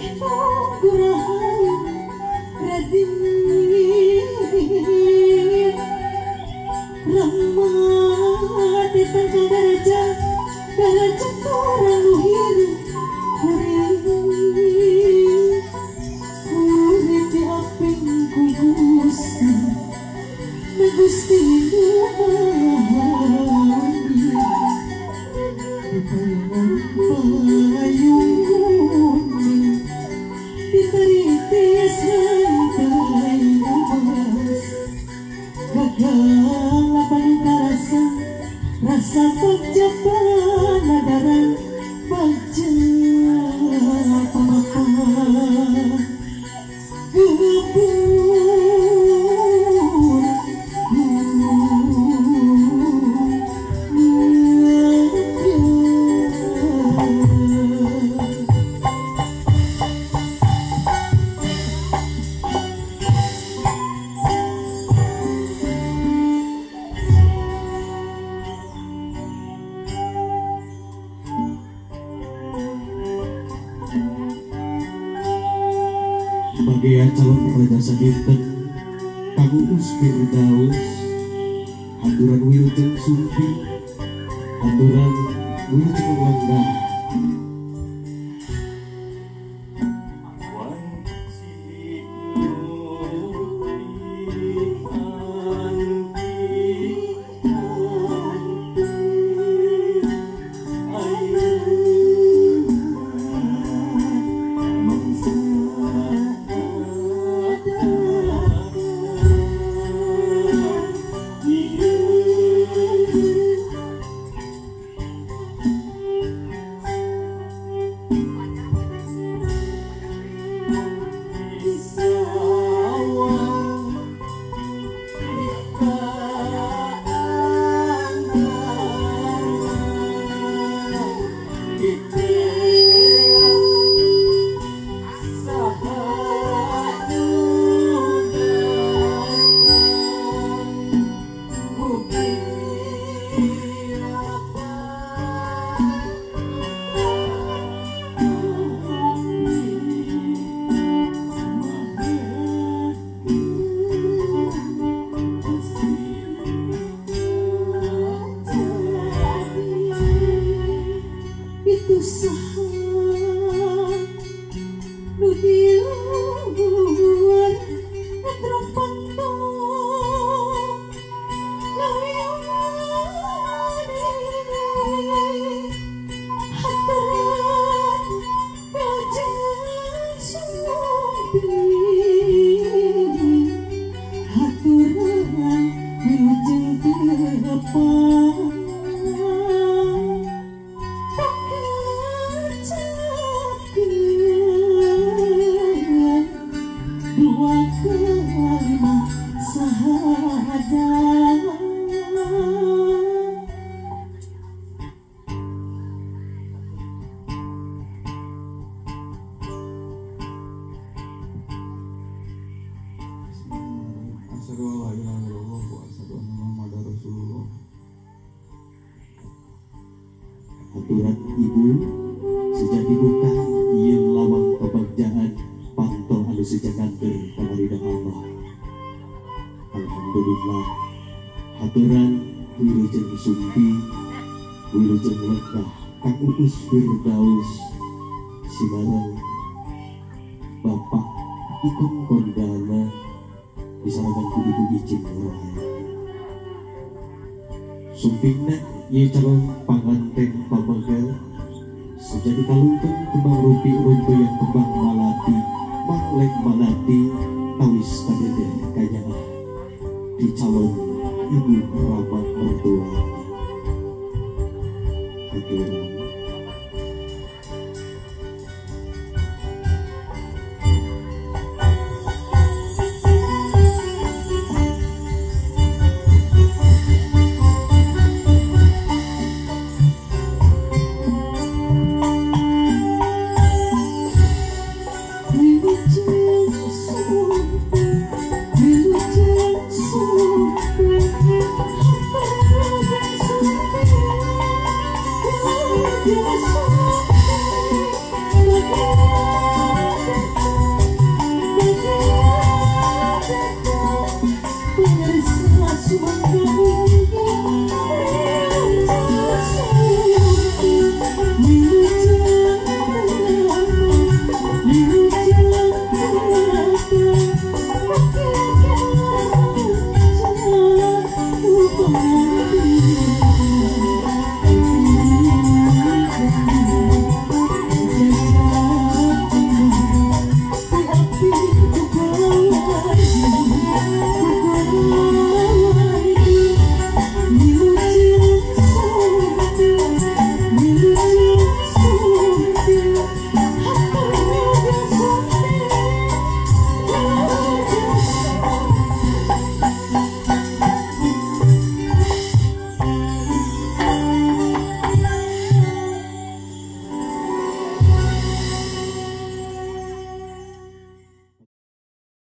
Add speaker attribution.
Speaker 1: Tunggu Radim Rahmat tentang daraja daraja kurang luhir kuring kuring di aping ku Gusti Gusti payung kuning diteritis rantai emas gagal rasa rasa bagja panadaran bagja pamapa gebur
Speaker 2: Bagian calon raja sadinten Kang Uus Firdaus haturan wilujeng sumping haturan wilujeng lenggah. Aturan ibu sejak dibuka yen lawang kebagjaan pantau anu sejakan berkamarida Allah. Alhamdulillah haturan wilujeng sumpi wilujeng lenggah Kang Uus Firdaus sibareng Bapak Ikon Kondana disarankan ku Ibu Icin Rohaya. Sumpingna ye calon panganten pamegel sejadi kalungkeun kembang rupi runtuh yang kembang malati manglek malati tawis kadedeh kanyaah di calon ibu rama mertua. Haturan.